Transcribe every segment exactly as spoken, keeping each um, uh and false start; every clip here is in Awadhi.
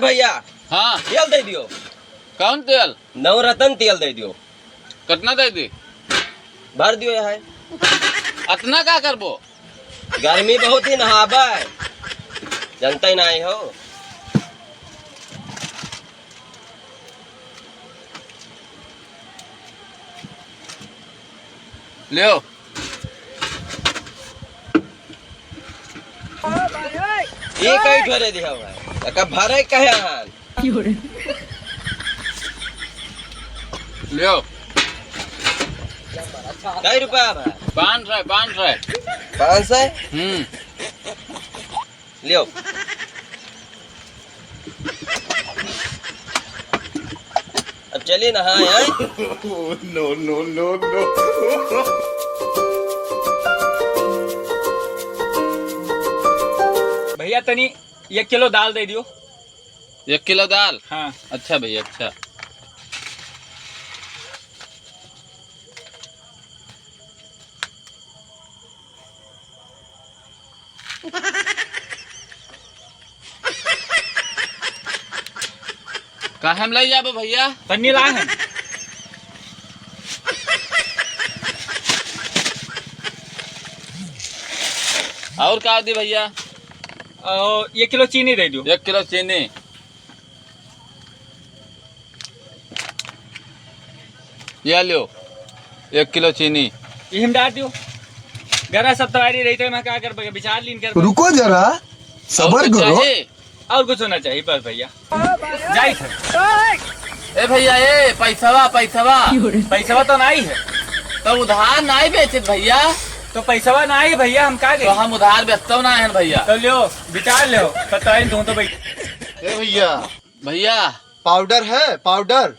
भैया, हाँ। तेल दे दियो। कौन तेल? नवरत्न तेल दे दियो। कितना दे दी? भर दियो यहाँ। अतना का करबो? गर्मी बहुत ही नहाबा है, जनता ही नहीं हो। लियो। ये कई ठो दे दिया हुआ है, एका भरे कहे हन। लियो। कई रुपया बा? पाँच सौ, पाँच सौ। पाँच सौ? हम्म। लियो। अब चलिए नहाए, हैं? No, no, no, no। भैया, तनी एक किलो दाल दे दियो। एक किलो दाल? हाँ। अच्छा भैया, अच्छा। काहे में लई जाबो भैया? पन्नी लाए हैं। और का दी भैया? और एक किलो चीनी दे दो। एक किलो चीनी। या लियो, एक किलो चीनी। इहिम डाल दियो। गरा सब तैयारी रही थे, मैं का कर विचार लीन कर। रुको जरा, सबर और कुछ करो। चाहिए? और कुछ होना चाहिए बस भैया। जाई थे। ए भैया, ए पैसवा, पैसवा। पैसवा तो नहीं है। तो उधार नहीं बेचित भैया। तो पैसवा नहीं है भैया, हम का तो दे? हम उधार बेचतो ना है भैया। तो लियो, विचार लियो, बताई दूं तो भाई। ए भैया, भैया। पाउडर है, पाउडर।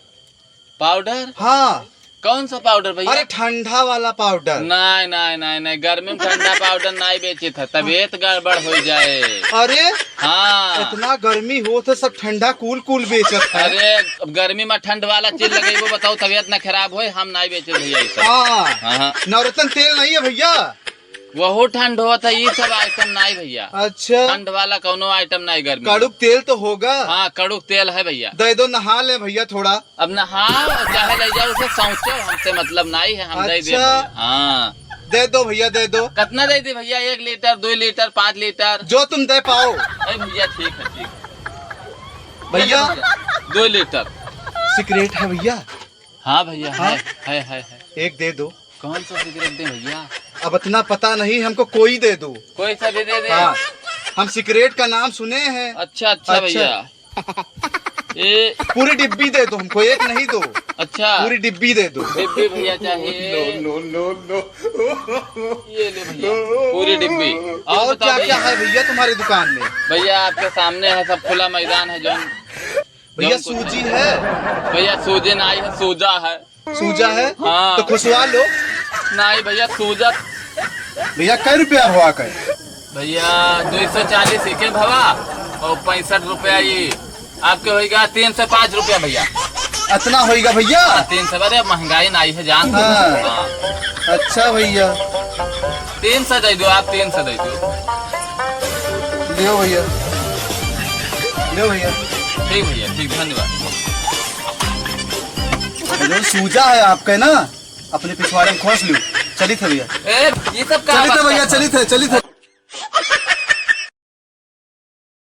पाउडर? हाँ। कौन सा पाउडर भैया? अरे ठंडा वाला पाउडर। नहीं, नहीं, नहीं, नहीं, गर्मी में ठंडा पाउडर नहीं बेचित है, तबीयत गड़बड़ हो जाए। अरे हाँ। इतना गर्मी होत है, सब ठंडा कूल कूल बेचत है। अरे अब गर्मी में ठंड वाला चीज लगेबो, बताओ तबीयत ना खराब होए, हम नहीं बेचे भैया ये सब। हाँ। हाँ, हाँ। नवरत्न तेल नहीं है भैया? वहू ठंड होत है, ई सब आइटम नाई भैया। अच्छा। ठंड वाला कौनो आइटम नाई गर्मी में। कड़ुक तेल तो होगा? हाँ, कड़ुक तेल है भैया। दे दो, नहा ले भैया थोड़ा। अब नहाओ, चाहे ले जाओ, उसे सोचो, हमसे मतलब नाई है, हम दे दे अच्छा। भैया। हाँ। दे दो भैया, दे दो। कितना दे दी भैया? एक लीटर, दो लीटर, पाँच लीटर? जो तुम दे पाओ। अरे भैया, ठीक है, ठीक है। भैया। दो लीटर। सिगरेट है भैया? हाँ भैया, हाँ? है, है, है, है। एक दे दो। कौन सा सिगरेट दे भैया? अब इतना पता नहीं, हमको कोई दे दो। कोई सा भी दे दे। हाँ, हम सिगरेट का नाम सुने हैं। अच्छा, अच्छा अच्छा। भैया। ए। पूरी डिब्बी दे दो हमको, एक नहीं दो। अच्छा। पूरी डिब्बी दे दो। डिब्बी भैया चाहिए। No, no, no, no। ये ले भैया, पूरी डिब्बी। और और बताओ क्या भैया। क्या है भैया तुम्हारी दुकान में? भैया, आपके सामने है, सब खुला मैदान है, जौन भैया, जौन कुछ सूजी है? भैया, सूजी नाई है, सूजा है। सूजा है? हाँ। तो खुशवा लो। नाई भैया, सूजा। भैया, कै रुपया हुआ कै? भैया, दो सौ चालीस इके भवा और पैंसठ रुपया ये। आपके होइगा तीन सौ पाँच रुपया भैया। इतना होइगा भैया? हाँ, तीन सौ। अरे, महंगाई नाई है, जान दो। हाँ। हाँ। अच्छा भैया। तीन सौ दे दो आप, तीन सौ दे दो। लियो भैया, लियो भैया। ठीक भैया, ठीक, धन्यवाद। जो सूजा है आपके ना, अपने पिछवाड़े में खोस लियो। चलित है भैया। ए, ये सब का चलित है बात भैया, करता? चलित है, चलित है।